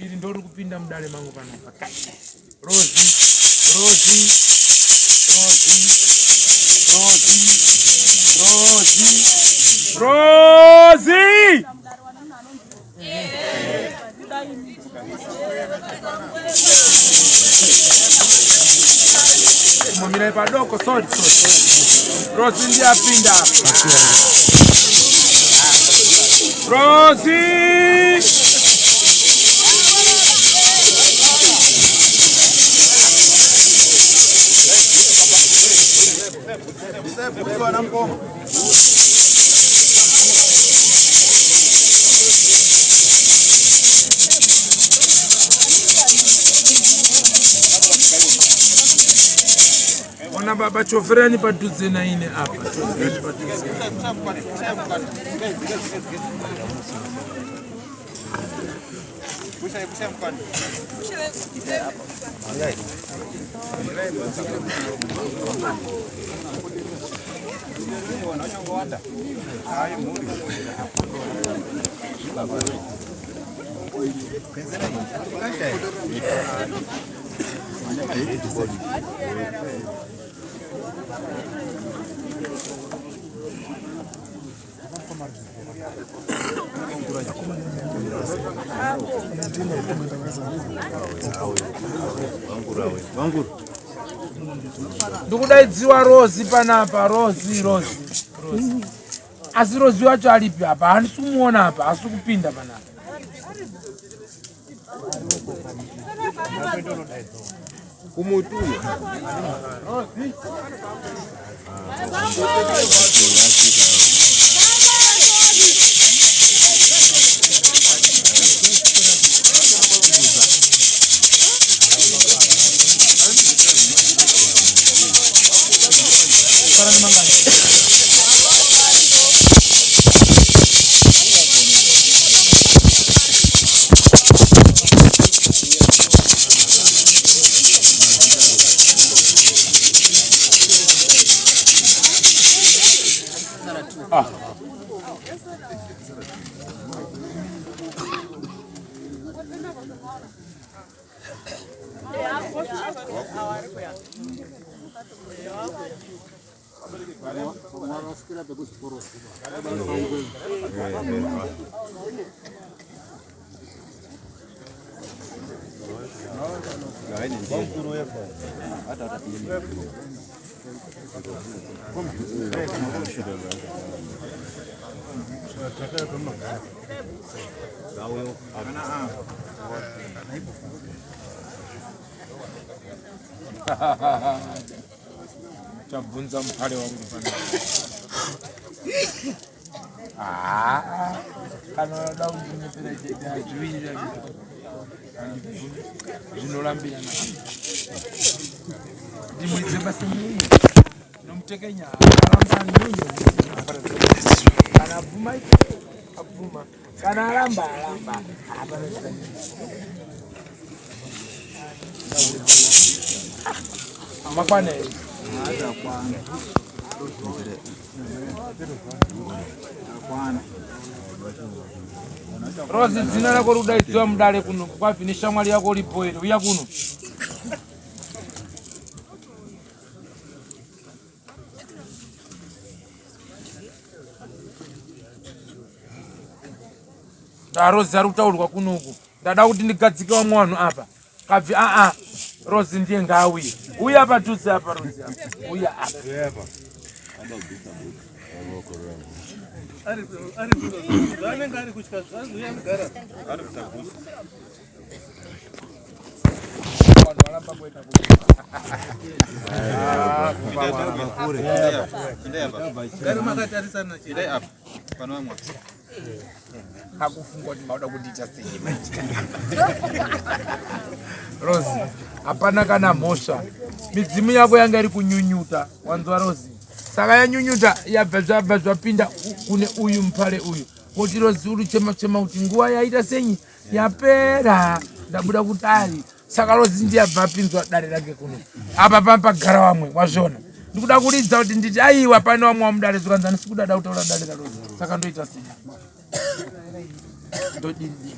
Iri ndori kupinda mudare mangu panapa. Rozi, Rozi, Rozi, Rozi, Rozi, Rozi. Mumira padoko, sorry, sorry. Rozi ndiye apinda apa. Rozi! Ona baba choferani padhuze naine apa choferani padhuze. Ndikudaidziwa Rozi panapa, Rozi, Rozi, Rozi. Asi Rozi wacho aripi apa? Handisi kumuona apa, asi kupinda panapa. Kumuti uyo. Ah. Chabvunza mupare wangu pana. Ah, kana unoda kundinyepera chete hazviwiri zvinorambirana. Ndimuridze basa nei? Nomutekenya aramba nyoyo. Kana abvuma abvuma. Kana aramba aramba. Hapana Makwana here? Rozi, zina rako rikudaidziwa mudare kuno kwapi neshamwari yako uripo here? Uya kuno. Rozi ari kutaurwa kunoku. Ndada kuti ndigadzike vamwe vanhu apa. Kabvi aa Rozi ndiye ngaauye. Uya padhuze apa Rozi apa. Uya apa. Vanhu varamba kuenda Akufunga kuti mauda kundiita sei manje. Rozi, hapana kana mhosva. Midzimu yako yanga iri kunyunyuta, wanzwa Rozi? Saka yanyunyuta yabva zvabva zvapinda kune uyu mupare uyu. Kuti Rozi uri chema chema kuti nguva yaita senyi yapera ndabuda kutari. Saka Rozi ndiye abva apinzwa dare rake kuno. Apa pagara vamwe wazviona. Ndikuda kuridza kuti nditi aiwa pane vamwe wamudare zvikanzi handisi kuda da kutaura dare raRozi. Saka ndoita sei? Ndodini dini?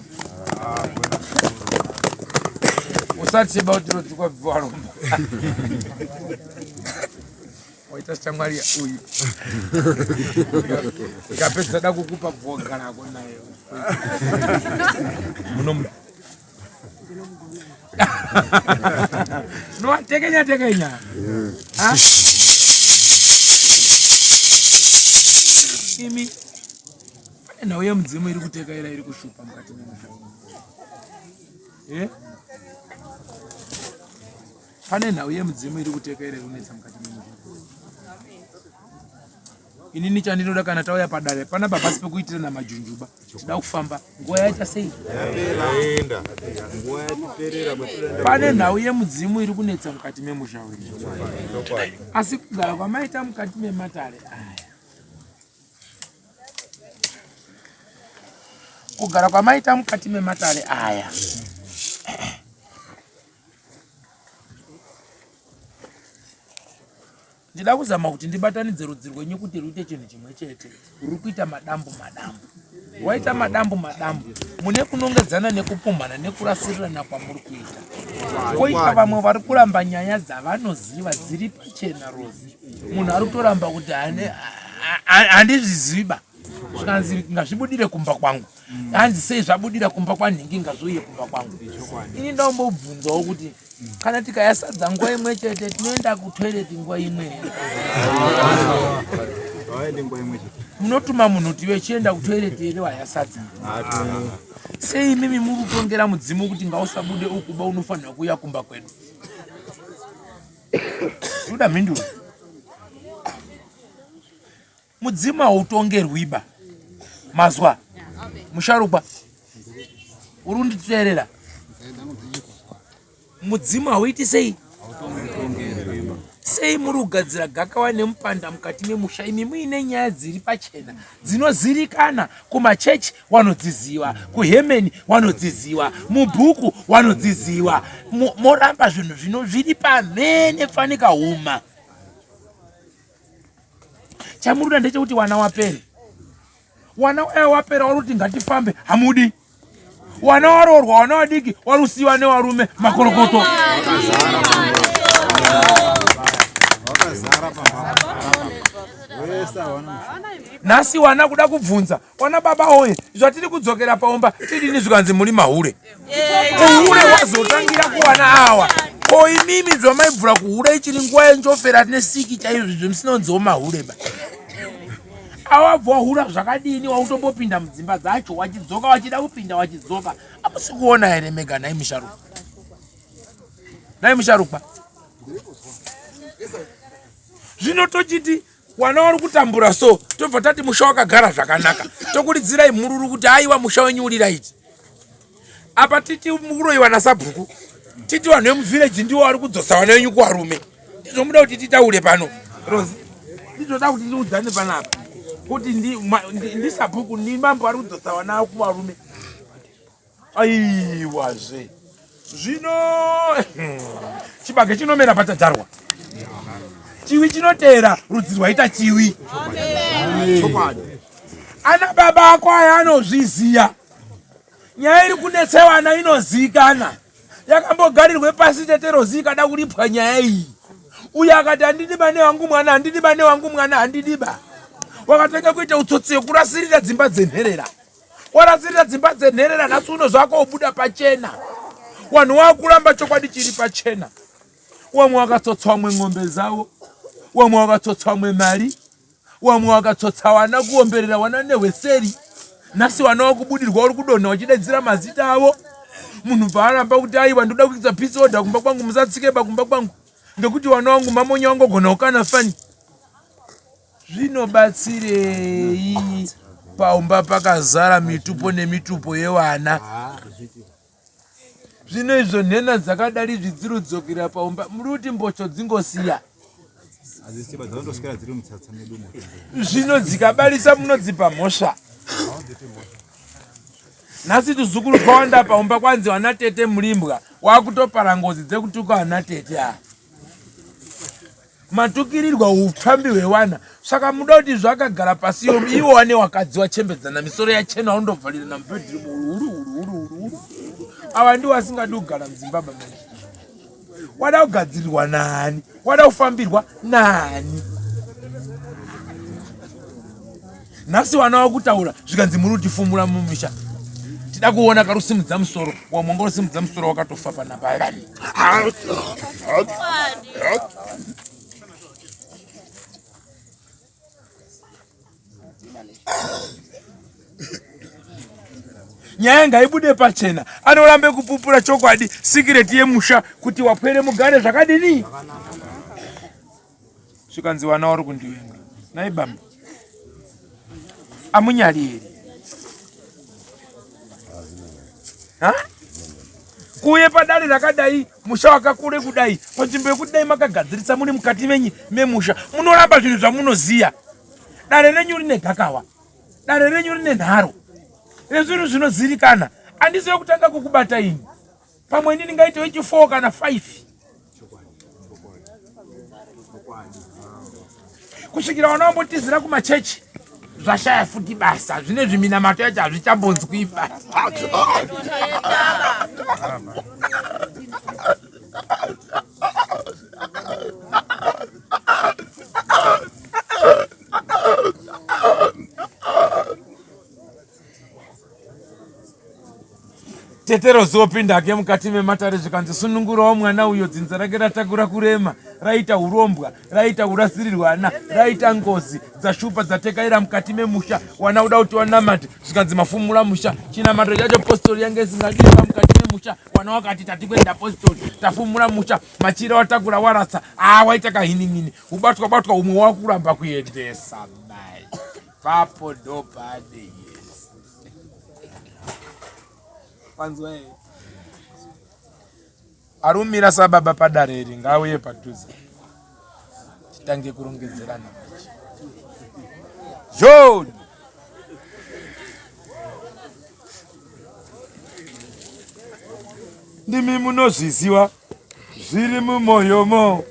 Usati ba kuti Rozi kwabva waromba. Waita shamwari uyu. Ikapedza da kukupa bvoga rako naye. Munomuda. Nowatekenya tekenya. Ha? Imi pane nhau yemudzimu iri kutekaira iri kushupa mukati memusha. Eh? Pane nhau yemudzimu iri kutekaira iri kunetsa mukati memusha. Inini chandinoda kana tauya padare pana baba pekuitirana majunjuba tida kufamba nguva yaita sei pane nhau yemudzimu iri kunetsa mukati memusha wenyu asi kugara kwamaita mukati mematare aya kugara kwamaita mukati mematare aya Ndida kuzama kuti ndibatanidze rudzi rwenyu kuti ruite chinhu chimwe chete. Ruri kuita madambu madambu. Waita madambu madambu. Mune kunongedzana nekupumhana nekurasirirana kwamuri kuita. Koita vamwe vari kuramba nyaya dzavanoziva dziri pachena Rozi. Munhu ari kutoramba kuti handizviziva. Zvikanzi ngazvibudire kumba kwangu. Hanzi sei zvabudira kumba kwanhingi ngazviuye kumba kwangu. Ini ndombobvunzawo kuti kana tikaya sadza nguva imwe chete tinoenda kutoilet nguva imwe munotuma munhu kuti vechienda kutoilet here waya sadza sei imimi muri kutongera mudzimu kuti ngausabude ukuba unofanira kuuya kumba kwedu toda mhinduro Mudzimu hautongerwiba. Mazwa. Musharukwa. Uri kunditeerera? Mudzimu hauiti sei? Sei muri kugadzira gakawa nemupanda mukati memusha imi muine nyaya dziri pachena dzinozirikana kumachechi wanodziziva kuhemeni wanodziziva mubhuku wanodziziva moramba zvinhu zvino zviri pamhene fanika huma Chamuruda ndechekuti wana wapere. Wana waya wapera wari kuti ngatifambe hamudi. Wana waroorwa wana wadiki warusiwa newarume makorokoto. Nhasi wana kuda kubvunza wana baba oye zvatiri kudzokera paumba tidini zvikanzi muri mahure. Uhure wazotangira kuwana awa ko imimi zvamaibvura kuhura ichiri nguva yenjofera nesiki chaizvo zvemusinonziwo mahure ba awabva wahura zvakadini wautombopinda mudzimba dzacho wachidzoka wachida kupinda wachidzoka amusi kuona here mega nhai musharukwa nhai musharukwa zvino tochiti Wana wari kutambura so tobva tati musha wakagara zvakanaka tokuridzirai mhururu kuti aiwa musha wenyu uri right apa titi mukuroiwa nasabhuku titi vanhu vemuvhireji ndiwo vari kudzosa vana venyu kuvarume ndizvomuda kuti titaure pano Rose ndizoda kuti tiudzane panapa kuti ndisabhuku ndimambo vari kudzosa vana kuvarume Aiwazve zvino chibage chinomera pachadzarwa, chiwi chinoteera rudzi rwaita chiwi. Ana baba ako aya anozviziya. Nyaya iri kunetsa vana inozikana, yakambogarirwe pasi tete Rozi ikada kuripwa nyaya iyi. Uyo akati handidiba newangu mwana, handidiba newangu mwana, handidiba. Wakatanga kuita utsotsi yekurasirira dzimba dzenherera. Warasirira dzimba dzenherera nhasi uno zvako ubuda pachena. Wanhu wakuramba chokwadi chiri pachena. Wamwe wakatsotsa wamwe ng'ombe dzavo, wamwe wakatsotsa wamwe mari, wamwe wakatsotsa wana kuomberera wana nehweseri. Nhasi wana wakubudirwa uri kudonha wachidaidzira mazita avo. Munhu paaramba kuti aiwa ndoda kuita peace order kumba kwangu musatsikeba kumba kwangu ngekuti wana wangu mamonya wangogona kukana fani. Zvinobatsirei paumba pakazara mitupo nemitupo yevana? Zvino izvo nhena dzakadari izvi dzirudzokera paumba, muri kuti mbocho dzingosiya zvino dzikabarisa munodzipa mhosva. Nhasi tuzukuru twawanda paumba kwanzi vana tete murimbwa wakutopara ngozi dzekutuka vana tete ava. Matukirirwa upfambi hwewana saka muda kuti zvakagara pasi yo iwo wane wakadzi wachembedzana misoro yachena wandovharirana mubedroom huru huru huru huru huru ava ndiwo asingadi kugara muzimbabwe manje. Wada kugadzirirwa nani? Wada kufambirwa nani? Nhasi wana wakutaura zvikanzi muri kutifumura mumisha. Tida kuona karusimudza musoro, wamwe wanga usimudza musoro wakatofa panapa. Nyaya ngaibude pachena, anorambe kupupura chokwadi, sikireti yemusha kuti wapwere mugare zvakadini. Zvikanzi wana wari kundivenga. Nhai bambo, amunyari here? Ha? Kuuye padare rakadai, musha wakakure kudai, panzvimbo yekuti dai makagadzirisa muri mukati menyi memusha, munoramba zvinhu zvamunoziya. Dare renyu rine gakawa, dare renyu rine nharo rezvinhu zvinozivikana. Handisi wekutanga kukubata ini, pamwe ini ndingaite wechi 4 kana 5 kusvikira wana wambotizira kumachechi zvashaya futi basa zvine zviminamato yacho hazvichambonzwi basa. Tete Rozi opinda hake mukati mematare zvikanzi sunungurawo mwana uyo dzinza rake ratakura kurema raita urombwa raita kurasirirwana raita ngozi dzashupa dzatekaira mukati memusha wana uda kuti wanamate zvikanzi mafumura musha chinamato chacho postori yange isingadiwa mukati memusha wana wakati tati kuenda postori tafumura musha machira watakura waratsa aa waita kahinin'ini ubatwa batwa umwe wakuramba kuendesa mai papo ndopane yes Wanzwa here? Arumira sababa padare iri ngaauye padhuze titange kurongedzerana manje. John! Ndimi munozviziva zviri mumoyo mo.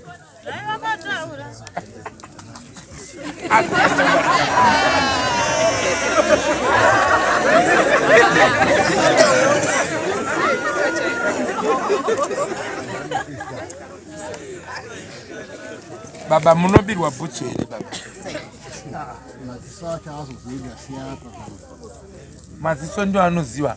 Baba munobirwa bhutsu here baba? Maziso acho azozivi asiya apa. Maziso ndio anoziva.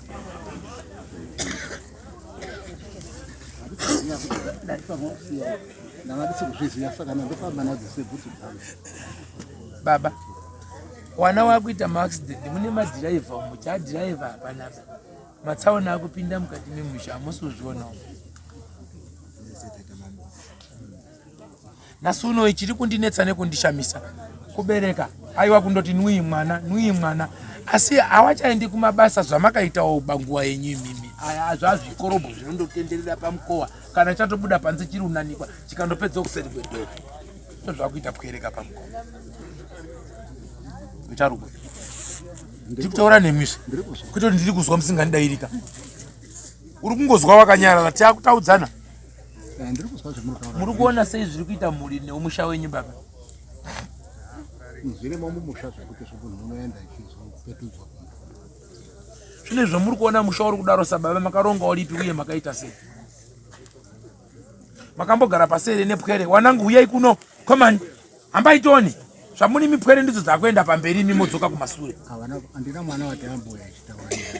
Baba, wana wakuita maaccident mune madhiraivha umu, chadhiraivha hapana. Matsaona akupinda mukati memusha hamusi kuzvionawo. Nhasi unoyi chiri kundinetsa nekundishamisa kubereka aiwa kundoti nwii mwana nwii mwana asi hawachaendi kumabasa zvamakaitawo banguva yenyu imimi aya zvazvikorobho zvinondotenderera pamukowa kana chatobuda panze chiri unanikwa chikandopedza kuseri kwedhoo ndozvakuita pwereka pamukowa charugwe ndiri kutaura nemizve kwete kuti ndiri kuzwa musingandidairika uri kungozwa wakanyarara tiakutaudzana Eh, ndiri kuzwa zvamuri muri kuona sei zviri kuita mhuri neumusha wenyu baba? Zvirimo mumusha zvekuti zvomunhu unoenda ichizopetudzwa kumba. Zvine zvamuri kuona musha uri kudaro sababa makaronga uripi uye makaita sei? Makambogara pasi here nepwere? Wanangu huyai kuno. Come on. Hambai tione. Zvamuri mipwere ndidzo dzakuenda pamberi imi modzoka kumasure. Havana handina mwana wati ambuya achitaura nyaya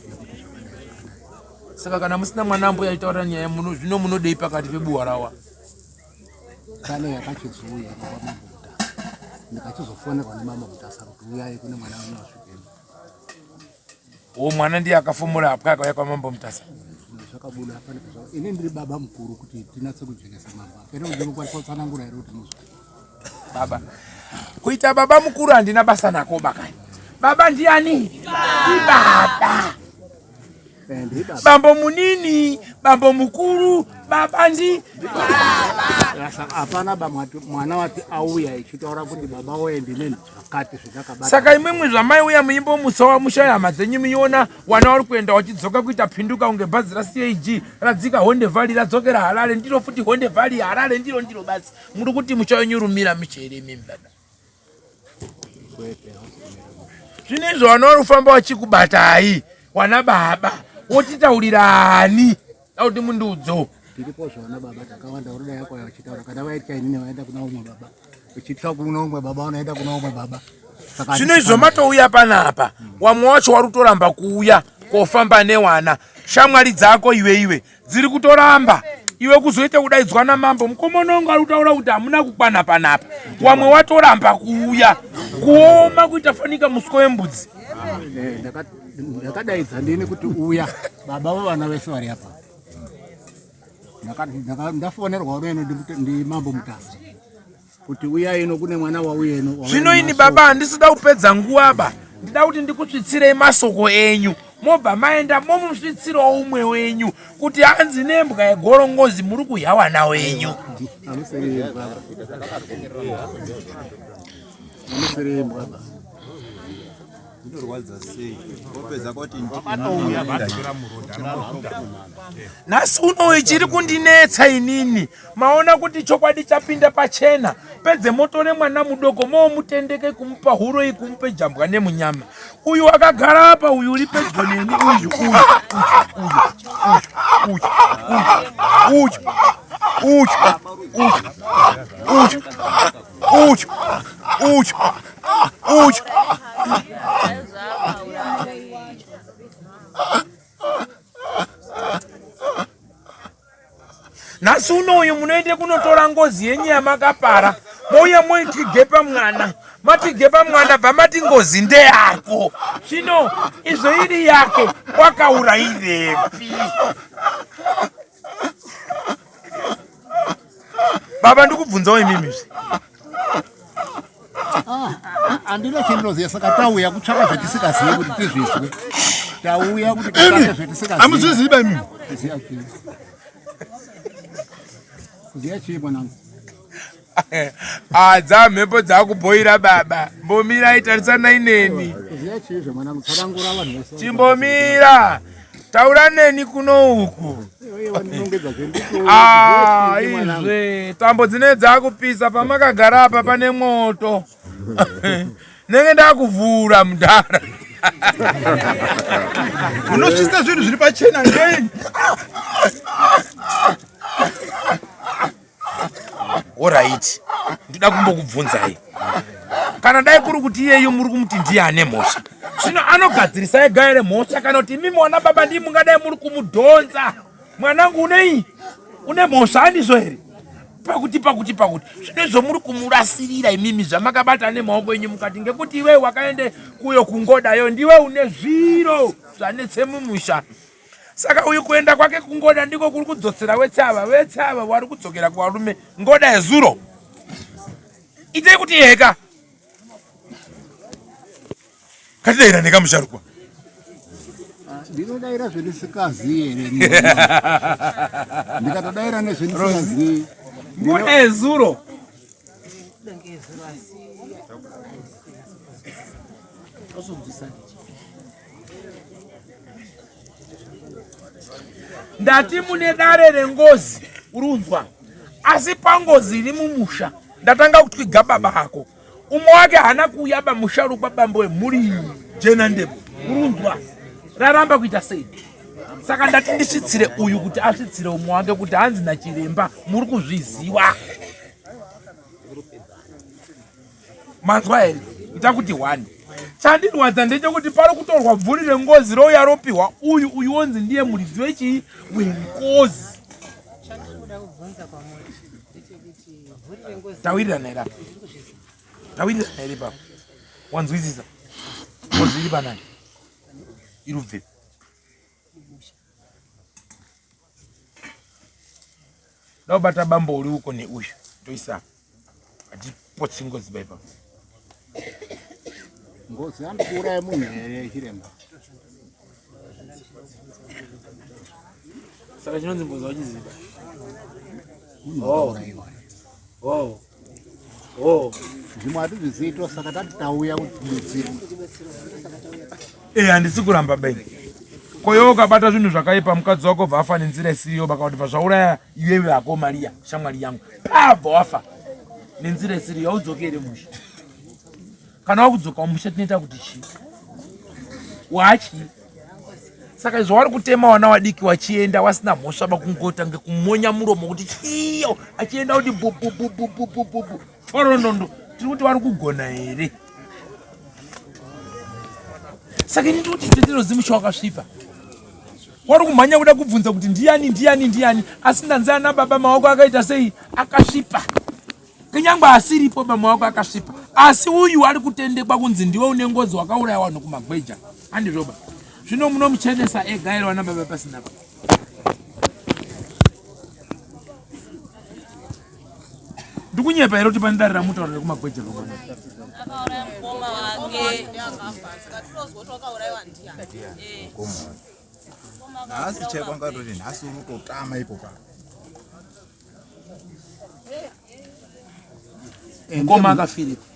yekuti zvakadai zvakadai. Saka kana musina mwana ambuya aitaura nyaya muno zvino munodei pakati pebuwa rawa? Pane yakachizouya kwamambo Mutasa. Ndikachizofonerwa nemambo Mutasa kuti uyai kune mwana wenyu wasvikeni. O mwana ndiye akafumura hapwa akauya kwamambo Mutasa. Zvakabuda pane ini ndiri baba mukuru kuti tinatse kujekesa mambo. Apena kuti ndinokwanisa kutsanangura here kuti muzwa. Baba. Kuita baba mukuru handina basa nako bakani. Baba ndiani? Ndibaba. Bambo munini, bambo mukuru, baba ndi hapana mwana wati auya ichitaura kuti baba woye ndine zvakati zvindakabata. Saka imwimwi zvamaiuya muimbomutsa wamushaya hama dzenyu muiona wana wari kuenda wachidzoka kuita phinduka kunge bhazi raCAG radzika Honde Valley radzokera Harare ndiro futi Honde Valley Harare ndiro ndiro basi muri kuti musha wenyu rumira mushe here imimi baba? Zvino izvo vana vari kufamba vachikubatai wana baba wotitaurira ani? Dauti mundiudzewo. Tiripo zvona baba takawanda unoda yako vachitaura kana vaitya inini vaenda kuna umwe baba uchitya kuna umwe baba unoenda kuna umwe baba. Zvino izvo matouya panapa wamwe wacho wari kutoramba kuuya kofamba newana shamwari dzako iwe iwe dziri kutoramba iwe kuzoita kudaidzwa namambo mukomana wangu ari kutaura kuti hamuna kukwana panapa wamwe watoramba kuuya kuoma kuita fanika muswe wembudzi eh, ndakadaidza ndini kuti uya baba vavana vese vari apa ndafonerwa unoeno ndimambo mutasa kuti uya ino kune mwana wauya ino zvino ini baba handisida kupedza nguva ba ndida kuti ndikusvitsirei masoko enyu mobva maenda momusvitsirawo umwe wenyu kuti hanzi nembwa yegorongozi muri kuhya wana wenyu Zvinorwadza sei? Wopedza kwati nhasi unoyu chiri kundinetsa inini maona kuti chokwadi chapinda pachena pedze motore mwana mudoko moomutendeke kumupa huroi kumupe jambwa nemunyama uyu akagara apa uyu uri pedyo neni uyu uyu uyu uyu uyu uyu uyu uyu uyu uyu nhasi unoyu munoende kunotora ngozi yenyu yamakapara mouya moitigepa mwana matigepa mwana bva mati ngozi ndeyako zvino izvo iri yake wakaurairepi baba ndikubvunzawo imimi zve ah, handina chendinoziva saka tauya kutsvaka zvatisikazive kuti tizvizwe tauya kuti titsvake zvatisikazive amuzviziva imimi kuziva chii mwanangu Ah, dzamhepo dzakubhoira baba mbomirai tarisanai neni chimbomira taura neni kuno uku ah, izve tambo dzine dzakupisa pamakagara apa pane mwoto nenge ndakuvhura mudhara unosvisa zvinhu zviri pachena ngei Orit, ndida kumbokubvunzai kana dai kuri kuti iyeyu muri kumuti ndiye ane mhosva zvino anogadzirisa ega here mhosva kana kuti imi mwana baba ndii mungadai muri kumudhonza mwanangu unei une mhosva handizvo here pakuti pakuti pakuti zvino izvo muri kumurasirira imimi zvamakabata nemaoko enyu mukati ngekuti iwe wakaende kuyo kungodayo ndiwe une zviro zvanetse mumusha Saka uyu kuenda kwake kungoda ndiko kuri kudzosera wetse ava vetse ava wari kudzokera kuvarume ngoda yezuro. Itei kuti heka. Katidaira nekamusharukwa. Ndinodaira zvendisikazivi here? Ndikatodaira nezvendisikazivi. Ngoda yezuro. Ndati mune dare rengozi urunzwa asi pangozi iri mumusha ndatanga kutwiga baba ako umwe wake haana kuuya bamusharukwa bambo wemhuri jena ndebvu urunzwa raramba kuita sei saka ndati ndisvitsire uyu kuti asvitsire umwe wake kuti hanzi nachiremba muri kuzviziwa Manzwa here? Ita kuti one. Chandirwadza ndechekuti pari kutorwa bvuri rengozi rouya ropiwa uyu uyu wonzi ndiye muridzi wechii wengozi. Tawirirana here apa? Tawirirana here ipapo? Wanzwisisa? Ngozi iri panani? Iri kubvepi? Daubata bambo uri uko neuyu toisa hatipotsi ngozi baipa ngozi handi kuuraya munhu here chiremba saka chinonzi ngozi wachiziva munhu wakaurayiwa oh. Oh. Zvimwe hatizvizivi saka tati tauya kuti Eh, handisi kuramba beni. Ko iwe ukabata zvinhu zvakaipa mukadzi wako bva afa nenzira isiriyo baka kuti zvauraya iwewe hako Maria shamwari yangu. Pabva wafa nenzira isiriyo haudzoki here musha. Kana wakudzoka musha tinoita kuti chii? Wachi. Saka izvo wari kutema wana wadiki wachienda wasina mhosva bakungota ngekumonya muromo kuti chiyo achienda kuti bububububububu foronondo tiri kuti wari kugona here? Saka ini ndikuti tete wakasvipa wari kumhanya kuda kubvunza kuti ndiyani ndiyani ndiyani asi ndanzi ana baba maoko akaita sei akasvipa kunyange asiripo baba wako akasvipa asi uyu ari kutendekwa kunzi ndiwe une ngozi wakauraya vanhu kumagweja handizvoba zvino munomuchenesa ega here vana baba pasina ba ndikunyepa here kuti pane dare ramutaura rekumagweja pamwana nhasi chaiko angatoti nhasi unototama ipo pa mukoma akafirika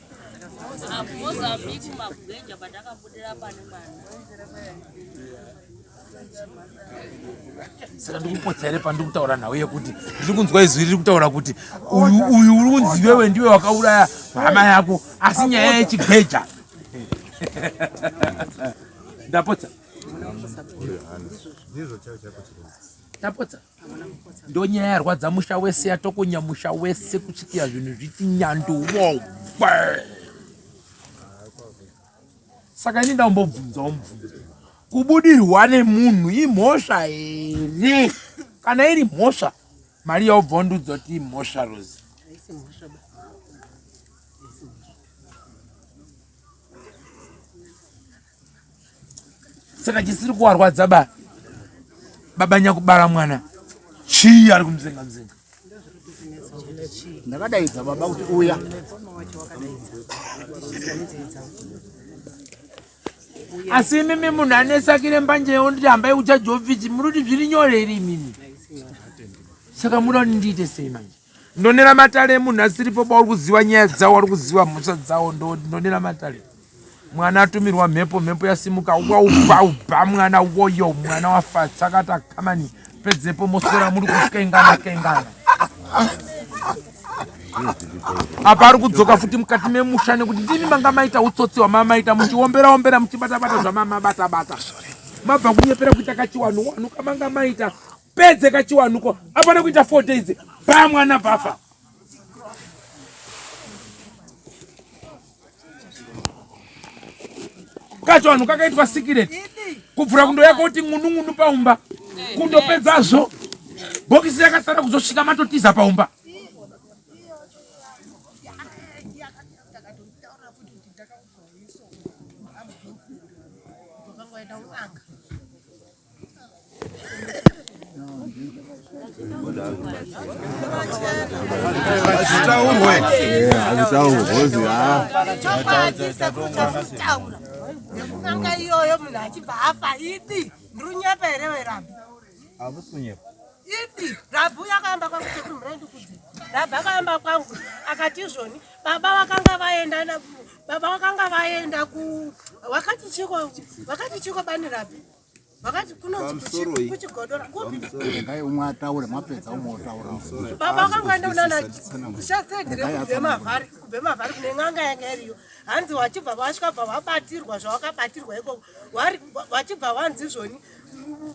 saka ndikupotsa here pandiri kutaura nhau yekuti ndiri kunzwa izwi riri kutaura kuti uyu uyu uri kunzi iwewe ndiwe wakauraya hama yako asi nyaya yechigweja ndapotsa ndapotsa ndonyaya yarwadza musha wese yatokonya musha wese kusvikira zvinhu zviti nyanduwo saka ini ndaumbobvunzawo mubvunzo kubudirwa nemunhu imhosva here kana iri mhosva mari yaubva wandiudza kuti imhosva rozi saka chisiri kuwarwadza ba baba nyakubara mwana chii ari kumzenga mzenga ndakadaidza baba kuti uya asi imimi munhu ane saki rembanje onditi hambai kuchaji ofisi muri kuti zviri nyore here imimi saka muda kuti ndiite sei manje ndonera matare emunhu asiripo bauri kuziva nyaya dzawo ari kuziva mhosva dzawo ndonera matare mwana atumirwa mhepo mhepo yasimuka wauba uba mwana woyo mwana wafa tsakata kamani pedzepo moswera muri kukengana kengana apa ari kudzoka futi mukati memusha nekuti ndimi manga maita utsotsi hwamamaita muchiombera ombera muchibatabata zvamamabatabata mabva kunyepera kuita kachiwanhu wanhu kamanga maita pedze kachiwanuko apana kuita 4 days ba mwana bvafa kachiwanhu kakaitwa sikireti kubvura kundo yako kuti ng'unung'unu paumba kundopedzazvo bhokisi yakasara kuzosvika matotiza paumba Hazvitaurwe. Hazvitaurwe. Chokwadi sekuru chakutaura nekun'anga iyoyo munhu achibva afa idi ndiri here werabhi Hamusi kunyepa. Idi rabhi uyo akaamba kwangu sekuru mhura ndikudze rabhi akaamba kwangu akati izvoni baba vakanga vaenda baba vakanga vaenda ku wakati chiko wakati chiko bani rabhi vakati kunonzi kuchigodora kupi regai umwe ataure mapedza umwe otaura baba vakangoenda kunana shasedhi rekubhemavhari kubhemavhari kune n'anga yanga iriyo hanzi wachibva vasvika bva vabatirwa zvawakabatirwa ikoko wachibva wanzi izvoni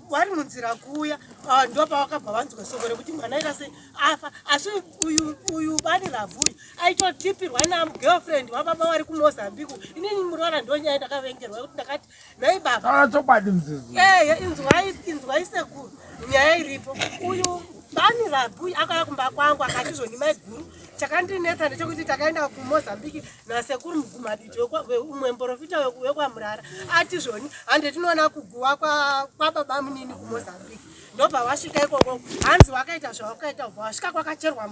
wari munzira kuuya ah, ndopawakabva vanzwa soko rekuti mwana aita sei afa asi uyu uyu bani ravhu uyu aitotipirwa namugirlfriend wababa wari kumozambique inini muroora ndonyaya ndakavengerwa yekuti ndakati Nhai baba. Taura chokwadi mzizi. Eh, inzwai inzwai sekuru. Nyaya iripo. Uyu bani rabhu akauya kumba kwangu akati zvoni maiguru. Chakandinetsa ndechekuti takaenda kuMozambique nasekuru Mugumaditi umwe muprofita wekwaMurara. Ati zvoni hande tinoona kuguwa kwa kwa baba munini kuMozambique. Ndobva wasvika ikoko hanzi wakaita zvawakaita ubva wasvika kwakacherwa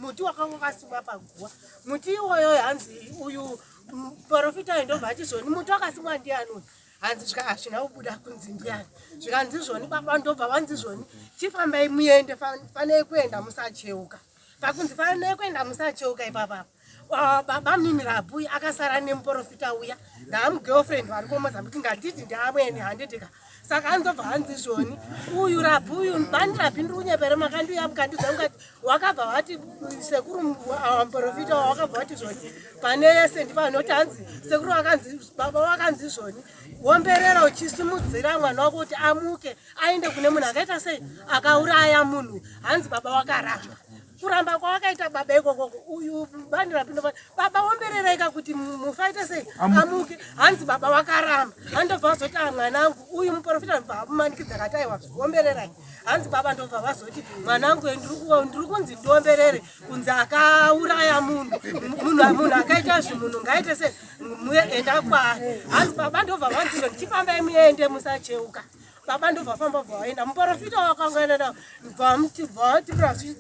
muti wakanga wakasimwa paguwa. Muti iwoyo hanzi uyu Muporofita uyu ndobva ati zvoni muti wakasimwa ndiani uyu hanzi svika hazvina kubuda kunzi ndiani zvikanzi zvoni baba ndobva vanzi zvoni chifambai muende fanei kuenda musacheuka pakunzi fanei kuenda musacheuka ipapapa Ah, baba munini Rabui akasara nemuprofita uya ndaamugirlfriend vari kuMozambique, ngatiti ndiamwene handitika. Saka anzobva hanzi zvoni uyu Rabhi uyu bani Rabhi, ndiri kunyepere makandiuya mukandidza mukati wakabva wati sekuru muprofita wakabva wati zvoni pane yese ndipanoti hanzi sekuru wakanzi baba wakanzi zvoni womberera uchisimudzira mwana wako kuti amuke aende kune munhu akaita sei akauraya munhu. Hanzi baba wakaramba kuramba kwawakaita baba ikokoko uyu bani rapindo baba wombereraika kuti mufaite sei amuke. Hanzi baba wakaramba, handobva vazoti a mwanangu uyu muprofita ndobva amumanikidza akati aiwa wombererai. Hanzi baba ndobva vazoti mwanangu ndiri kunzi ndiomberere kunzi akauraya munhu munhu akaita zvimunhu ngaite se muenda kwaari. Hanzi baba ndobva vanzi ndichifambai muende musacheuka. Baba ndobva famba bva vaenda muprofita wakangaenda navo bva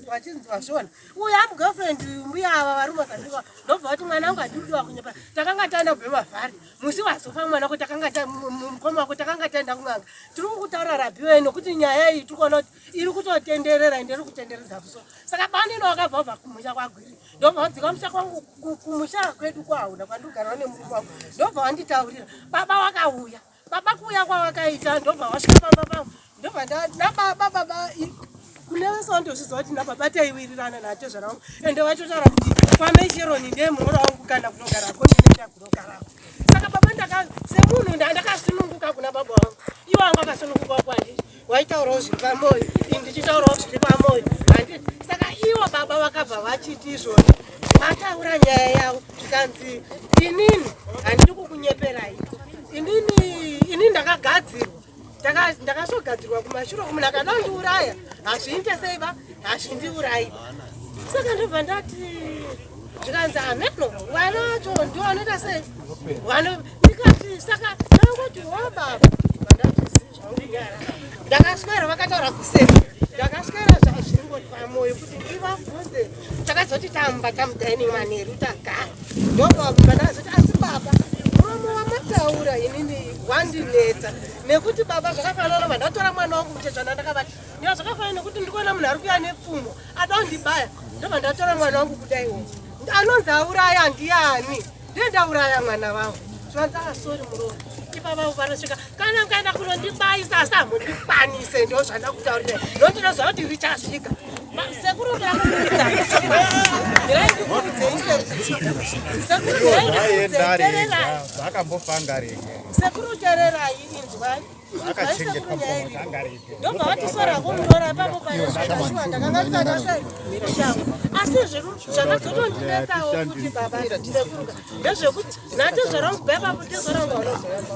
vachinzi vazviona uyu amugirlfriend mbuya ava vari Mozambique ndobva vati mwana wangu handikudiwa kunyepa, takanga taenda kubve mavhari musi wazofa mwana wako takanga mukoma wako takanga taenda kun'anga. Tiri kukutaura Rabhiwe nokuti nyaya iyi tiri kuona kuti iri kutotenderera ende iri kutenderedza kuso. Saka banino wakabva bva kumusha kwaGwiri ndobva wadzika musha kwangu kumusha kwedu kwahauna kwandigarawo nemurume wangu ndobva wanditaurira baba wakauya. Baba kuuya kwawakaita ndobva wasvika pamba pangu ndobva nababa baba kune vese vandozviziva kuti nababa taiwirirana natezvara vangu ende vaitotaura kuti kwamai Sheroni ndiye muroora wangu kana kunogarako ndinoenda kunogarako. Saka baba ndaka semunhu ndakasununguka kuna baba vangu, ivo vangu akasununguka kwandiri, waitaurawo zviri pamoyo ini ndichitaurawo zviri pamoyo handiti. Saka ivo baba vakabva vachiti izvoni vataura nyaya yavo zvikanzi inini handidi kukunyeperai, inini ini ndakagadzirwa ndakazogadzirwa kumashure munhu akada kundiuraya hazviite sei ba hazvindiurayi. Saka ndobva ndati zvikanzi hameno vana vacho ndio vanoita sei vano ndikati saka ndangoti wo baba vandati zvangu ndakaswera vakataura kuseri ndakaswera zvingori pamoyo kuti ndivabvunze. Takazoti tamba tamudining manheru tagara ndobva ndakazoti asi baba muromo wamataura inini wandinetsa nekuti baba zvakafanana vandatora mwana wangu muchechana ndakavati nya zvakafanana nekuti ndikuona munhu ari kuuya nepfumo ada kundibaya ndobva ndatora mwana wangu kudaiwo anonzi auraya ndiani ndiye ndauraya mwana wangu. Zvanzi asori muromo ipapa vanosvika kana mukaenda kunondibayisa asi hamundikwanise ndo zvandakutaurira nondinoziva kuti richasvika. Sekuru ndakuudza ndiraikuudzei sekuru ndiraikuudzei Zvakambofanga rege. Sekuru tererai inzwai. Akachengetwa mukomo angarege. Ndobva vatisorako muroora ipapo panesvakashuwa ndakanga ndisati sei changu asi zvakazotondinetsawo futi baba sekuruka ndezvekuti natezvara wangu bva ipapo tezvara wangu vanozoyamba.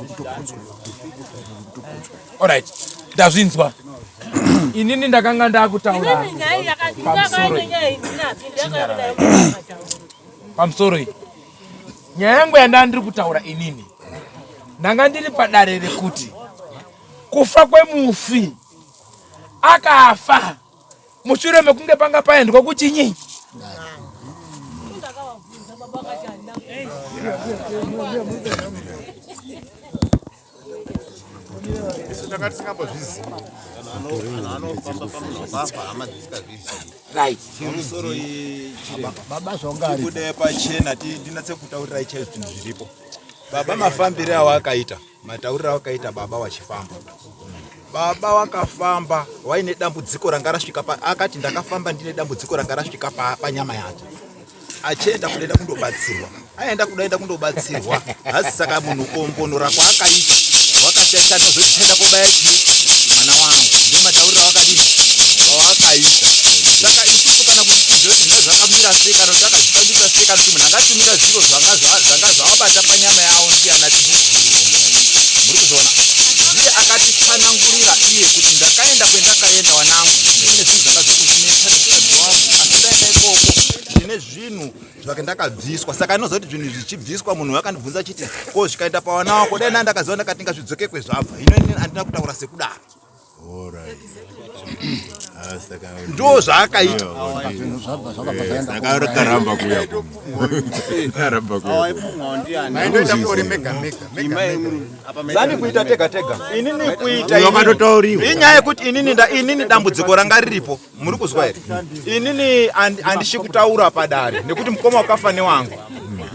Alright, ndazvinzwa. Inini ndakanga ndakutaura inini nyaya pamusoro yakandinakaine iyi. Nyaya iyi ndinapi ndiyakayakudai. Pamusoro iyi nyaya yangu yandaa ndiri kutaura inini ndanga ndiri padare rekuti kufa kwemufi akafa mushure mekunge panga paendwa kuchinyi. Ndakavabvunza baba vakati handina. Isu tanga tisingambozvizivi. Anofamba pamunhu wakafa hama dzisingazvizivi. Pamusoro iyi chiremba. Baba zvongari. Tibude pachena ndinatse kutaurirai chaizvo zvinhu zviripo. Baba mafambire awakaita, matauriro awakaita baba wachifamba. Baba wakafamba waine dambudziko ranga rasvika pa akati ndakafamba ndine dambudziko ranga rasvika panyama yacho. Achienda kudaenda kundobatsirwa. Aenda kudaenda kundobatsirwa. Hasi saka munhu kombonora kwaakaita wakashaisha ndozochienda kobaya chii mwana wangu. Ndiwo matauriro awakadini awakaita. Saka isusu kana kuti tizive kuti zvinhu zvakamira sei kana kuti akazvifambisa sei kana kuti munhu angatumira zviro zvanga zvavabata panyama yavo ndiyana tizvizive. Muri kuzviona? Ndiye akatitsanangurira iye kuti ndakaenda kwendakaenda wanangu ndine zvinhu zvanga zviri kundinetsa nemukadzi wangu asi ndaenda ikoko ndine zvinhu zvake ndakabviswa. Saka anoziva kuti zvinhu zvichibviswa munhu akandibvunza achiti ko zvikaenda pavana wako dai ndakaziva ndakati ngazvidzoke kwezvabva. Hino inini handina kutaura sekudaro. Ndo zvaakaita. Akaramba kuya aramba kuya. Zani kuita tega tega. Inini kuita Wakatotauriwa. Inyaya yekuti inini nda inini dambudziko ranga riripo. Muri kuzwa here? Inini handishi kutaura padare nekuti mukoma wakafa newangu.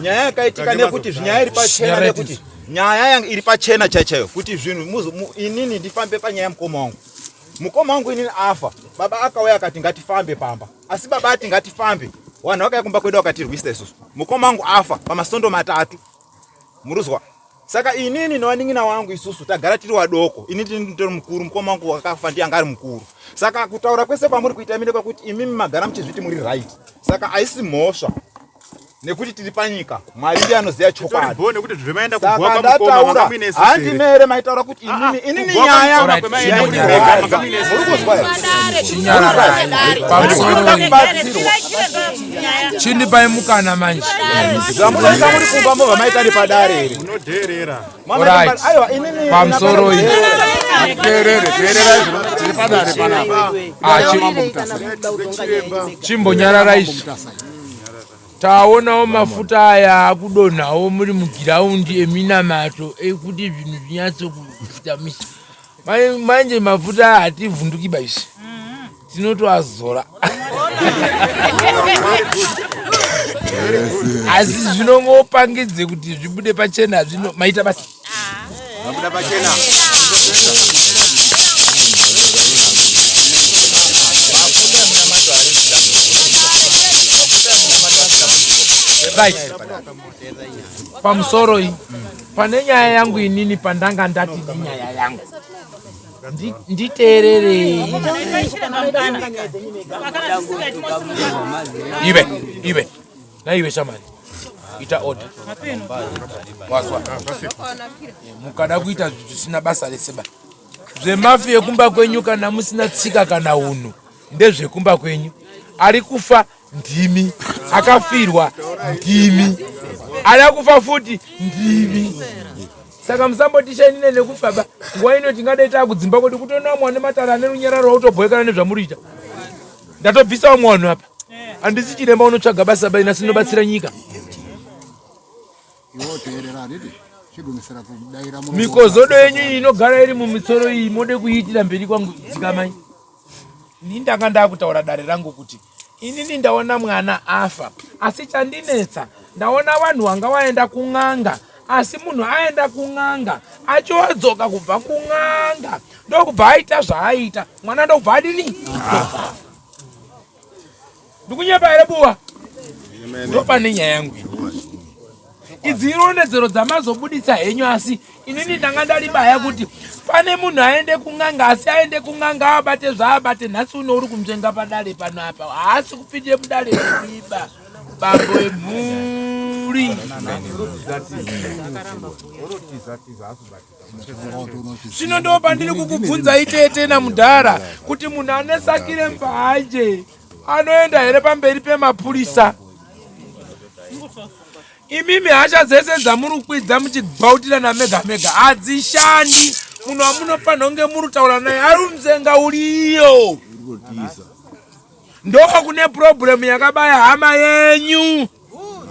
Nyaya yakaitika nekuti zvinyaya iri pachena nekuti nyaya yangu iri pachena chaiyo chaiyo kuti zvinhu inini ndifambe panyaya yemukoma wangu. Mukoma wangu inini afa. Baba akauya akati ngatifambe pamba. Asi baba ati ngatifambe. Vanhu vakauya kumba kwedu vakatirwisa isusu. Mukoma wangu afa pamasondo matatu. Muruzwa? Saka inini nevanin'ina wangu isusu tagara tiri wadoko. Ini ndiri mukuru, mukoma wangu wakafa ndiye anga ari mukuru. Saka kutaura kwese kwamuri kuita imini kwekuti imimi magara muchizviti muri right. Saka haisi mhosva nekuti tiri panyika. Mwari ndiye anoziva chokwadi. Bho nekuti zvemaenda kuguwa Saka kwamukoma ndataura manga muine isusu here? handimere maitaura kuti imimi inini kuguwa nyaya kwamukoma kwemaenda yandirwadza. muri mega, manga muine isusu. Muri kuzwa here? Chinyararai. Pamusoro Kubatsirwa. Chindipai mukana manje. Zvamunoita muri kumba mobva maita nepadare here? Munodheerera. Mama, Alright. aiwa inini Pamusoro iyi. Teerere, teererai zvino tiri padare panapa. Ah, Chimbonyararai izvi. Taonawo mafuta aya akudonhawo muri mugiraundi eminamato ekuti zvinhu zvinyatso kutamisa. Manje mafuta aya hativhunduki ba izvi. Tinotoazora. Asi zvinongopangidze kuti zvibude pachena zvino maita basa. Mabuda pachena. Right. Pamusoro iyi pane nyaya yangu inini pandanga ndati nenyaya yangu Nditeererei. Iwe iwe naiwe shamani ita order wazwa mukada kuita zvisina basa rese ba zvemafi ekumba kwenyu kana musina tsika kana unhu ndezvekumba kwenyu ari kufa ndimi akafirwa ndimi ada kufa futi ndimi saka musambotishainine nekufa ba nguva ino tingadai taakudzimba kwedu kutonamwa nematare ane runyararo wautobhoekana nezvamuriita ndatobvisa vamwe vanhu apa handisi chiremba unotsvaga basa ba inasi inobatsira nyika mikozodo yenyu iyi inogara iri mumisoro iyi mode kuiitira mberi kwangu dzikamai Ini ndanga ndakutaura dare rangu kuti inini ndaona mwana afa asi chandinetsa ndaona vanhu vanga vaenda kun'anga asi munhu aenda kun'anga achiodzoka kubva kun'anga ndokubva aita zvaaita mwana ndokubva adini afa ndikunyepa here buwa ndopane nyaya yangu idzi irondedzero dzamazobuditsa henyu asi inini ndanga ndaribaya kuti pane munhu aende kun'anga asi aende kun'anga abate zvaabate nhasi uno uri kunzvenga padare pano apa haasi kupinde mudare rekuiba bambo emhuri zvino ndo pandiri kukubvunzai tete namudhara kuti munhu ane sakire mbanje anoenda here pamberi pemapurisa imimi hasha dzese dzamuri kukwidza muchigwautirana mega mega hadzishandi munhu wamunofanira kunge muri kutaura naye ari muzenga uriyo ndoko kune problemu yakabaya hama yenyu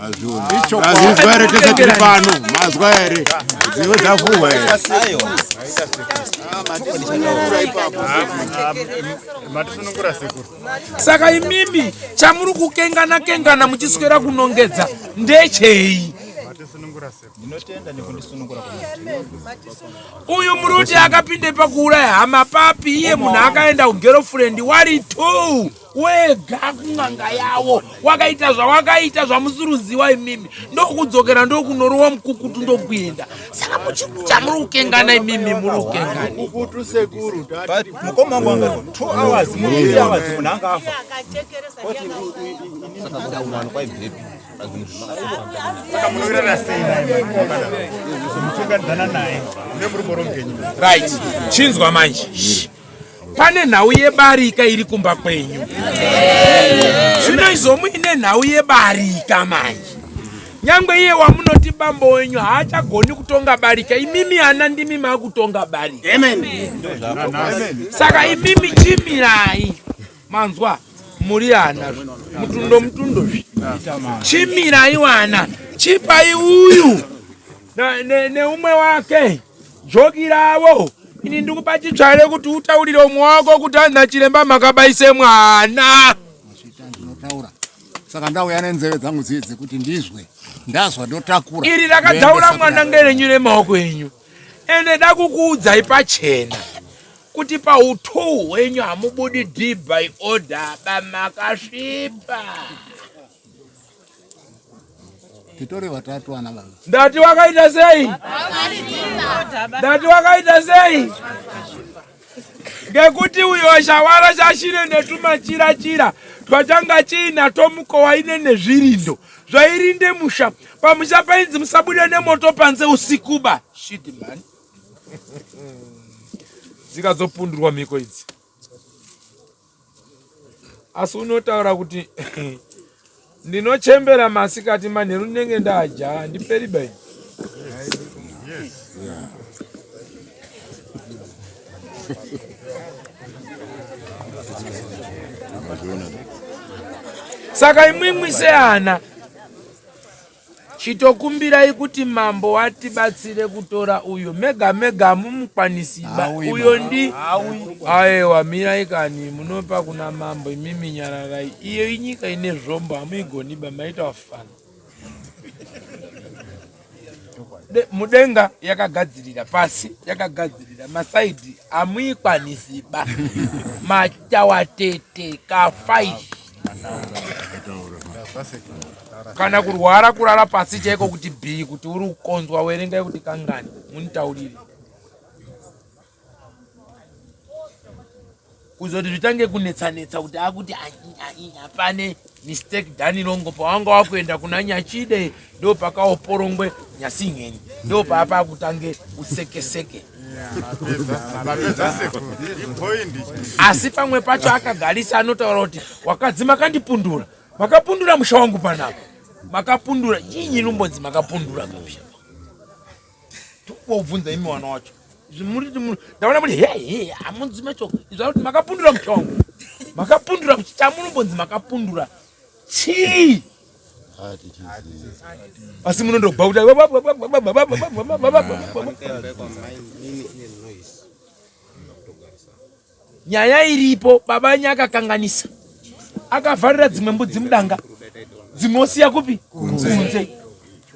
Mazvinzwa here tese tiri pano? Mazwa here? Dziwe dzavhurwa here? Matisunungura sekuru. Saka imimi chamuri kukengana kengana muchiswera kunongedza ndechei? Ndinotenda nekundisunungura. Uyu muri kuti akapinde pakuuraya hama papi iye munhu akaenda kugerofurendi wari two wega kun'anga yawo wakaita zvawakaita zvamusuruziwa imimi ndokudzokera ndokunorowa mukukutu ndokuenda saka chamuri kukengana imimi muri kukengana Mukoma wangu anga 2 hours, 3 hours munhu anga afa. Saka munowirirana sei naye muchiunganidzana naye mune muri morongenyi? Right, chinzwa manje. Pane nhau yebarika iri kumba kwenyu. Zvino izvo muine nhau yebarika manje. Nyangwe iye wamunoti bambo wenyu haachagoni kutonga barika, imimi ana ndimi makutonga barika. Amen. Saka imimi chimirai, manzwa muri ana mutundo mutundo zvi chimirai wana chipai uyu neumwe ne wake joki ravo. Ini ndikupa chitsvare kuti utaurire umwe wako kuti anha chiremba makabaise mwana. Ndinotaura saka ndauya nenzeve dzangu dziye dzekuti ndizwe, ndazwa ndotakura. Iri rakadzaura mwana ngerenyu remaoko enyu. Ende dakukuudzai pachena kuti pautuu hwenyu hamubudi d by order ba makasvipa. Titori vatatu ana baba. Ndati wakaita sei? Ndati wakaita sei? Ngekuti uyo shawara shashire netumachira chira twachanga chiinato mukowa ine nezvirindo zvairinde musha. Pamusha painzi musabude nemoto panze usikuba. Shit man. Dzikazopundurwa mhiko idzi. Asi unotaura kuti ndinochembera masikati manheru ndinenge ndadya handiperi bai. Saka imwimwi seana Chitokumbirai kuti mambo watibatsire kutora uyo mega mega hamumukwanisiba uyo ndi aewa mirai kani munopa kuna mambo imimi nyararai iyo inyika ine zvombo hamuigoniba maita wafana mudenga yakagadzirira pasi yakagadzirira masaidhi hamuikwanisiba matawatete ka5 kana kurwara kurara pasi chaiko kuti bhii kuti uri kukonzwa werengai kuti kangani munitaurire kuzoti zvitange kunetsanetsa kuti akuti hapane mistake dani longo pawanga wakuenda kuna nyachide ndo pakaoporongwe nyasingheni ndo paapa akutange usekeseke asi pamwe pacho akagarisa anotaura kuti wakadzi makandipundura makapundura musha wangu panapa makapundura chinyi inombonzi makapundura pamusha tokubvunza imi wana wacho ndaona muri he he hamunzi macho izva kuti makapundura musha wangu makapundura chamunombonzi makapundura chii asi munondobva kuti nyaya iripo baba nyakakanganisa akavharira dzimwe mbudzi mudanga dzimwe osiya kupi kunze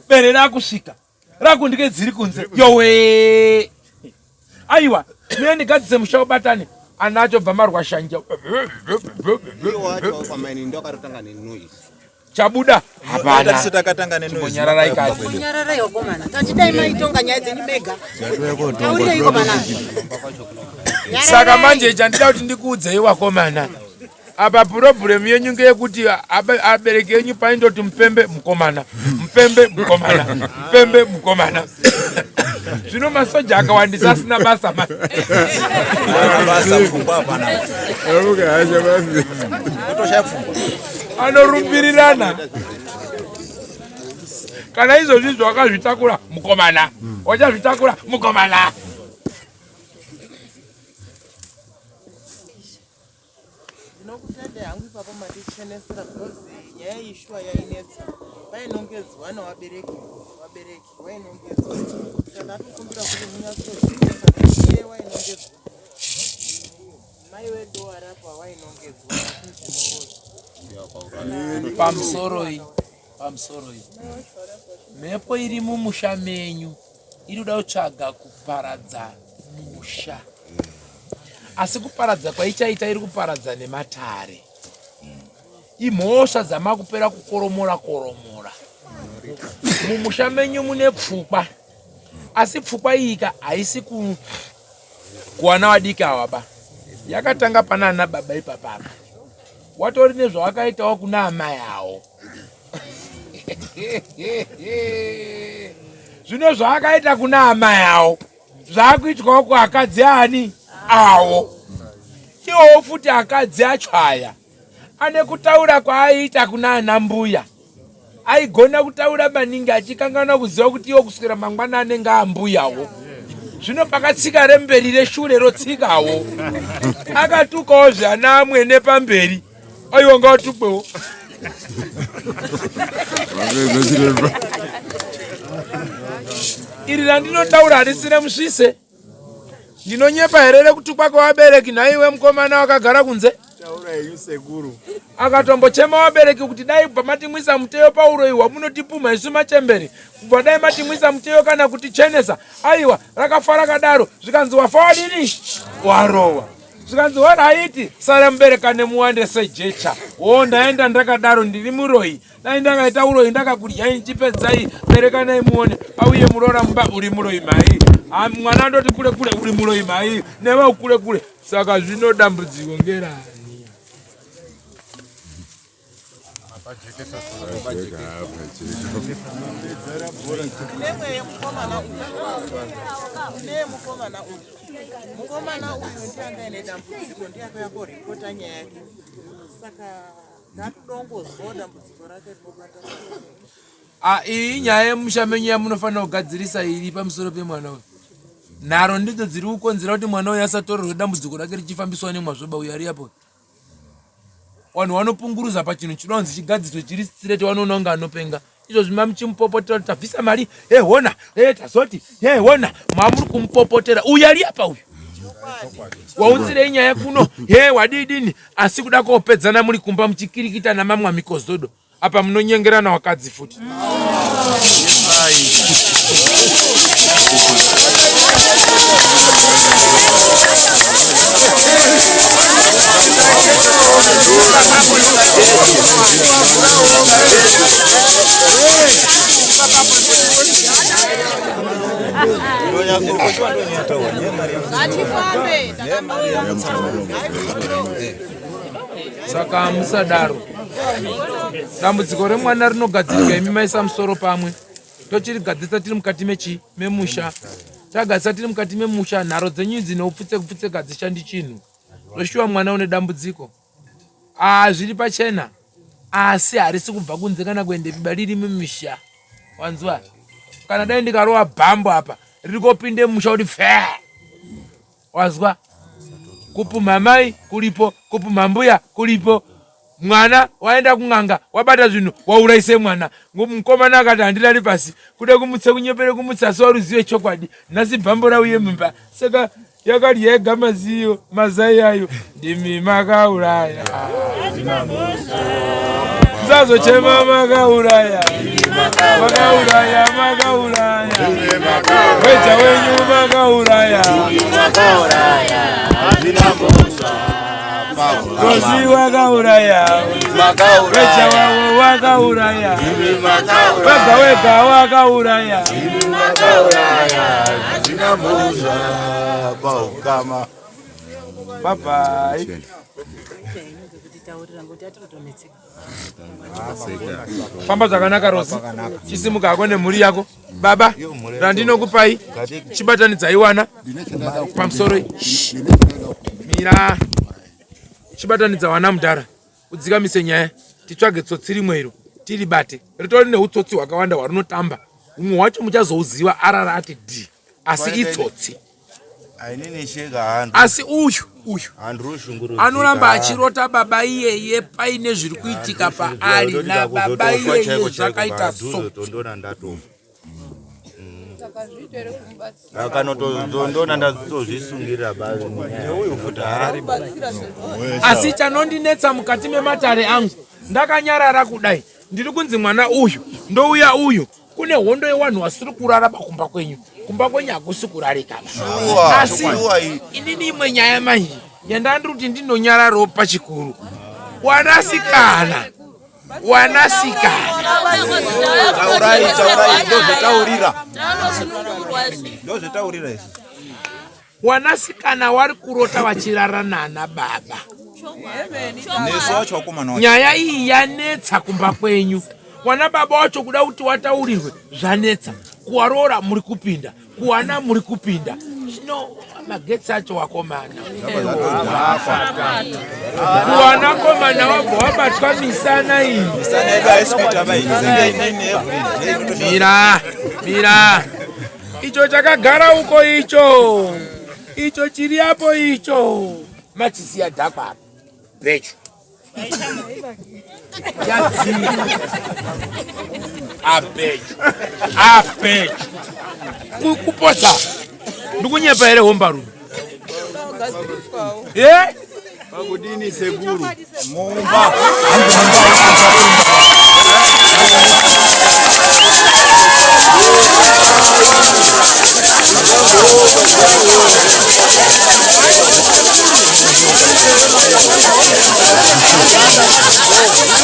bere rakusvika rakundike dziri kunze yowe aiwa mire ndigadzise musha ubatane ana acho bva marwa shanja chabuda hapana chingonyararai kati nyararai wakomana tachidai maitonga nyaya dzenyu mega taurireiko mana saka manje chandida kuti ndikuudzei wakomana apa purobhuremu yenyu ngeyekuti abereki enyu paindoti mupembe mukomana mupembe mukomana mupembe mukomana zvino masoja akawandisa asina basa anorumbirirana kana izvozvi zvawakazvitakura mukomana wachazvitakura mukomana Ndinokutendai hangu ipapo matichenesera because nyaya iyi shuwa yainetsa painongedzwa nevabereki vabereki wainongedzwa saka atokumbira kuti munyatsozvinetsa iye wainongedzwa mai wedu warapa wainongedzwa pamusoroi pamusoroi mhepo iri mumusha menyu iri kuda kutsvaga kuparadza musha asi kuparadza kwaichaita iri kuparadza nematare imhosva dzamakupera kukoromora koromora mumusha menyu mune pfukwa asi pfukwa iyika haisi ku kuwana vadiki awa ba yakatanga pana ana baba ipapapa watori nezvawakaitawo kuna amai awo zvino zvaakaita kuna amai awo zvakuitwawo kuakadzi ani awo iwowo futi akadzi acho aya ane kutaura kwaaiita kuna ana mbuya. Aigona kutaura maningi achikanganwa kuziva kuti iwo kuswera mangwana anenge ambuyawo. Zvino pakatsika remberi reshure rotsikawo. Akatukawo zvana amwene pamberi. Aiwa ngawatukwewo. Iri randinotaura harisire musvise. Ndinonyepa here rekutukwa kwevabereki nhaiwe mukomana wakagara kunze? Taura henyu sekuru. Akatombochema vabereki kuti dai kubva matimwisa muteyo pauroyi hwamunotipumha isu machembere kubva dai matimwisa muteyo kana kutichenesa aiwa rakafa rakadaro zvikanzi wafa wadini warowa zvikanzi waraiti sara muberekane muwande sejecha wo ndaenda ndakadaro ndiri muroyi dai ndakaita uroyi ndakakudyai chipedzai berekanai muone auye muroora mumba uri muroyi mhai ah, mwana andoti kule kule uri muroyi mhai newe kule kule saka zvino dambudziko ngerani Mukomana uyu ndiye anga aine dambudziko ndiye akauya koripota nyaya yake saka Ah, iyi inyaya yemusha menyu yamunofanira kugadzirisa iri pamusoro pemwana uyu. Nharo ndidzo dziri kukonzera kuti mwana uyu asatorerwe dambudziko rake richifambiswa nemwazvoba uyu ari apo. Vanhu vanopunguruza pachinhu chinonzi chigadziriswe chiri straight vanoona kunge anopenga. Izvozvi mamuchimupopotera kuti tabvisa mari, he hona, he tazoti, he hona, mamuri kumupopotera. Uyu ari apa uyu. Waunzirei nyaya kuno, he wadidini, asi kuda kopedzana muri kumba muchikirikita namamwa mikozodo. Apa munonyengerana wakadzi futi. Saka musadaro. Dambudziko remwana rinogadzirika imi maisa musoro pamwe. Tochirigadzirisa tiri mukati mechi memusha. Tagadzirisa tiri mukati memusha nharo dzenyu idzi neupfutse kupfutseka hadzishandi chinhu. Zveshuwa mwana une dambudziko. Ah, zviri pachena asi harisi kubva kunze kana kuendepi ba riri mumisha wanzwa kana dai ndikarova bhambo apa riri kopinde musha kuti pfee wazwa kupumha mai kuripo kupumha mbuya kuripo mwana waenda kun'anga wabata zvinhu wauraise mwana mukomana akati handirari pasi kuda kumutsa kunyepere kumutsa asi waruzive chokwadi nhasi bhambo rauye mumba saka Yakadya yega maziyo mazai ayo ndimi makauraya musazochema makauraya makauraya makauraya weja wenyu makauraya Rozi wakauraya weja wavo wakauraya wega wega wakauraya Hazvina mhosva paukama. Bye bye. Famba zvakanaka Rosi. Chisimuka hako nemhuri yako. Baba, randinokupai chibatanidzai wana pamusoro. Mira. Chibatanidza wana mudhara. Udzikamise nyaya. Titsvage tsotsi rimwe iro tiribate. Ritori neutsotsi hwakawanda hwarinotamba. Humwe hwacho muchazouziva arara ati d asi itsotsi. Asi uyu uyu anoramba achirota baba iyeye paine zviri kuitika paari nababa iyeye zvakaita so. Akanotozondona ndatozvisungirira neuyu futi haari. Asi chanondinetsa mukati mematare angu ndakanyarara kudai ndiri kunzi mwana uyu ndouya uyu kune hondo yewanhu wasiri kurara pakumba kwenyu kumba kwenyu hakusi kurarika asi inini imwe nyaya manje yandandiri kuti ndinonyararawo pachikuru wanasikana wanasikana taurai taurai ndozvetaurira ndozvetaurira izvi Wanasikana wari kurota vachirara nana baba. Nesu wacho wakomana wacho. Nyaya iyi yanetsa kumba kwenyu. Wana baba wacho kuda kuti wataurirwe zvanetsa. Kuwaroora muri kupinda, kuwana muri kupinda. Zvino Magetsi acho wakomana. Wanakomana wabva wabatwa misana iyi. Misana yedu haisi kuita bai. Mira, mira. Icho chakagara uko icho. Icho chiri apo icho. Machisiya dhakwa apa. Becho. Yadzika. Abecho. Abecho. Kupotsa. Ndikunyepa here hombarume? Eh? Pakudini sekuru? Mumba.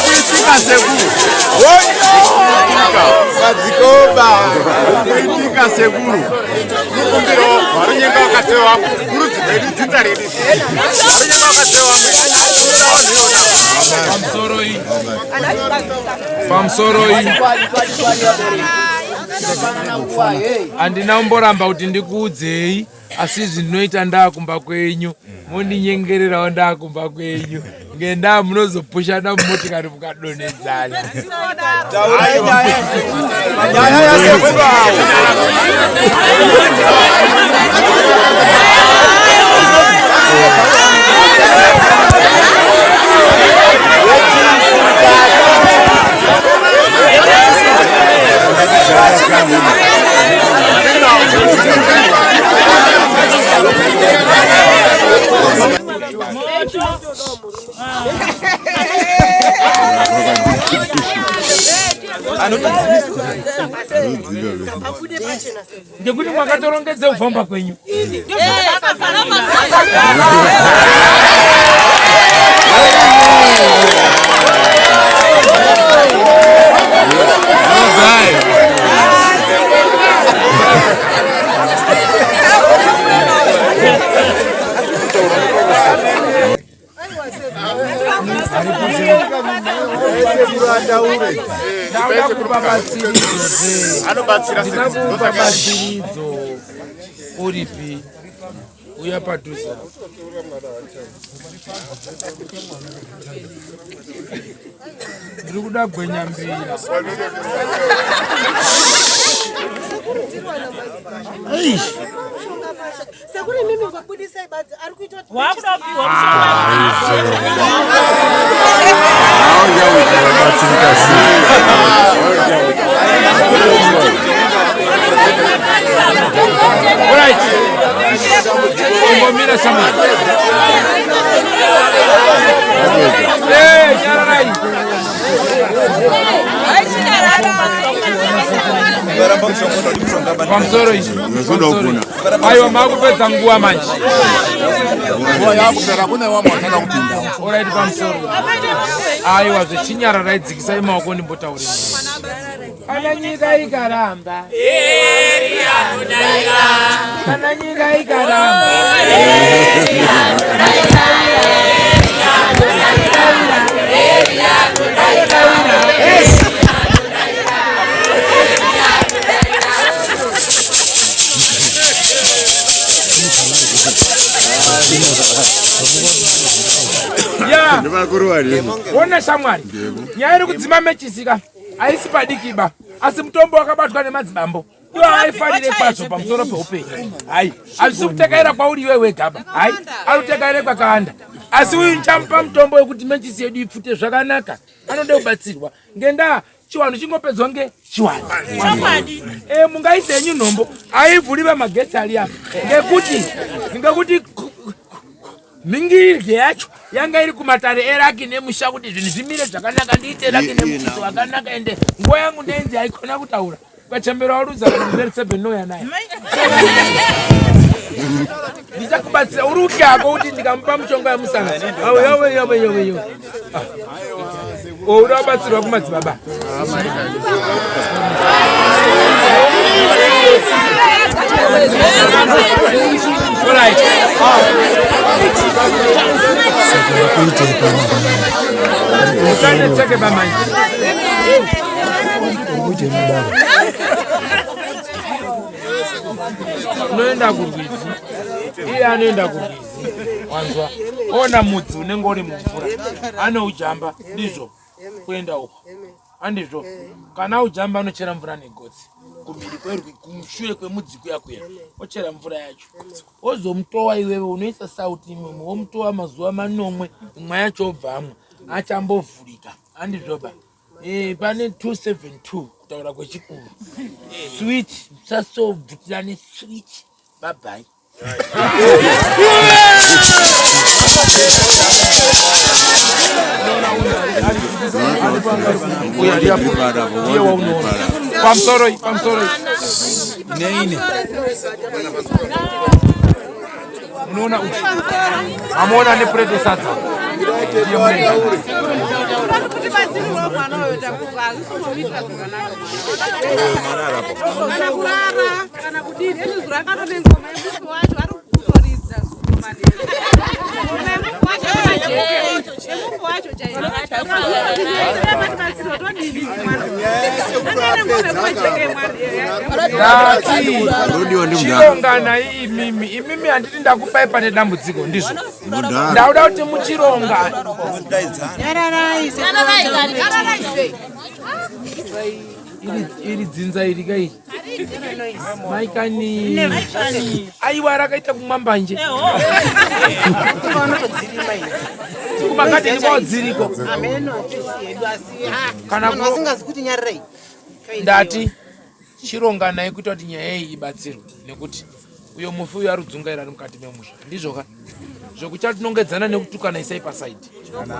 Kuitika sekuru. Sadzikoba. Kuitika sekuru. Kukumbiro varunyenga vakatewa kurudzi rwedu dzinza redu. Varunyenga vakatewa Pamusoro iyi. Pamusoro iyi. Handina kumboramba kuti ndikuudzei asi izvi ndinoita ndaakumba kwenyu mondinyengererawo ndaakumba kwenyu ngendaa munozopushana mumotikari mukadonhedzana. Nyaya yasekuru avo. Ngekuti mwakatorongedza kufamba kwenyu. Ndauda kupa batsiridzo. Anobatsira Ndinoda sekuru. kupa batsiridzo. Uripi? Uya padhuze. Ndiri kuda gwenya mbira. Sekuru imimi ngobudisai badzi ari kuita kuti Wakuda kupiwa Alright. Ungomira samani. Eh, nyararai. Pamusoro izvi. Zvoda Aiwa makupedza nguva manje. Nguva yakupera kune vamwe vasada kupinda. Alright pamusoro. Aiwa zvechinyararai dzikisai maoko ndimbotaurira. Kana nyika ikaramba. Kana nyika ikaramba. Ya. Ndivakuru vari. Ona shamwari. Nyaya iri kudzima mechisika haisi padikiba asi mutombo wakabatwa nemadzibambo iwo haifanire kwazvo pamusoro peupenyu. Hai, hazvisi kutekaira kwauri iwe wegaba. Hai, ari kutekaira kwakawanda. Asi uyu ndichamupa mutombo wekuti mechisi yedu ipfute zvakanaka. Anoda kubatsirwa ngendaa chiwanhu chingopedzwa ngechiwanhu. E, mungaise henyu nhombo haivhuriwe magetsi ari apa ngekuti ngekuti mhingirye yacho yanga iri kumatare eraki nemusha kuti zvinhu zvimire zvakanaka ndiite raki nemuchiso wakanaka ende nguva yangu ndainzi haikona kutaura ukachembera waruza kana muzeri 7 nouya naye ndichakubatsira uri utyako kuti ndikamupa mushonga yemusana yawe yawe yawe yawe uda kubatsirwa kumadzibaba. Alright. Musanetseke bamanje. Unoenda kurwizi. Iye anoenda kurwizi, wanzwa, ona mudzi unenge uri mumvura, anoujamba, ndizvo kuenda uko, handizvo? Kana aujamba anochera mvura negotsi kumhiri kwerwi, kumushure kwemudzi kuya kuya, ochera mvura yacho, ozomutowa. Iwewe unoisa sauti imwemwe, womutowa mazuva manomwe, imwe yacho obva amwa, achambovhurika, handizvoba? Pane 272 kutaura kwechikuru. Switch musasobvutirane switch. Bye-bye. Ndiye waunoona pamusoro, pamusoro neine munoona uyu, amuona nepurete sadza. Ndiye munenge. Kuti batsirwa mwana uyo, takufa hazvisimuitira zvakanaka, kana kurara kana kudini. Ezvizuro akatone ngoma yemufi wacho, ari kutoridza zuro manheru, ngoma yemufi wacho, yemufi wacho chaiyoatibatsirwa todini? Mwana akaine ngoma yekumajeke. Ndati chironganai imimi, imimi. Handiti ndakupai pane dambudziko? Ndizvo ndauda kuti muchironga. Nyararai. Iri dzinza iri kai maikani, aiwa, rakaita kumwa mbanje kumakadheni kwao dziriko. Kana Vasingazi kuti nyararai. Ndati chironganai kuita kuti nyaya iyi ibatsirwe, nekuti uyo mufi uyo ari kudzungaira ari mukati memusha, ndizvo ka? Zvokuchatinongedzana nekutukana isai pasaidi.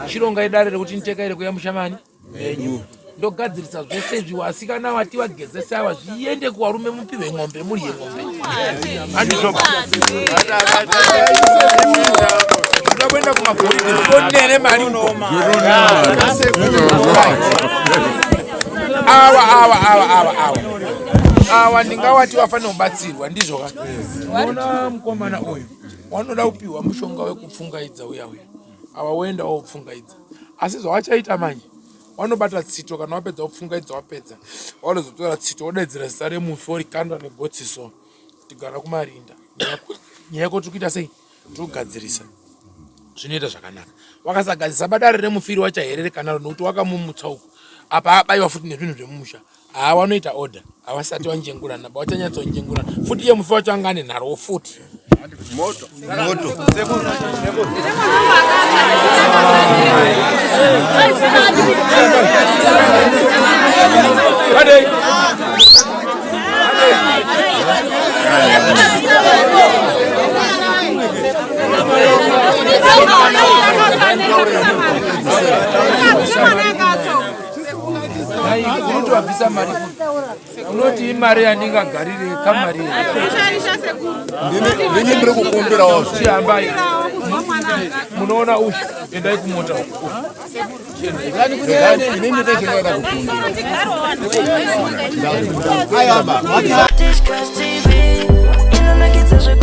Chirongai dare rekuti nitekaire kuya mushamani menyu, ndogadzirisa zvese izvi. Vasikana vati vagezese ava, zviende kuvarume, mupiwe ng'ombe, murye ng'ombe, handizvo? Toda kuenda kumagoridhe, tonene mari uko. Awa, awa, awa, awa, awa, awa, ndingawati wafanira kubatsirwa, ndizvo ka? Unoona mukomana uyu wanoda kupiwa mushonga wekupfungaidza uya uya. Awa woenda wopfungaidza, asi zvawachaita manje, wanobata tsito. Kana wapedza kupfungaidza, wapedza, wanozotora tsito, wodaidzira zita remufi, worikanda negotsi so, tigara kumarinda. Nyaya yako tiri kuita sei? Tiri kugadzirisa, zvinoita zvakanaka. Wakasagadzisa badare remufiri wachahererekana, nokuti wakamumutsa uku, apa abayiwa futi nezvinhu zvemumusha. Haa, wanoita order, havasati vanjengurana ba, vachanyatsonjengurana futi. Iye mufi wacho anga ane nharowo futi. Moto moto. Adei. Unoti wabvisa mari, unoti imari yandingagarire kamari. Ndini ndiri kukumbirawo. Chihambai, munoona uyu, endai kumota uku. Inini ndechinoda kukumbira. Tish Crush TV inonakidza.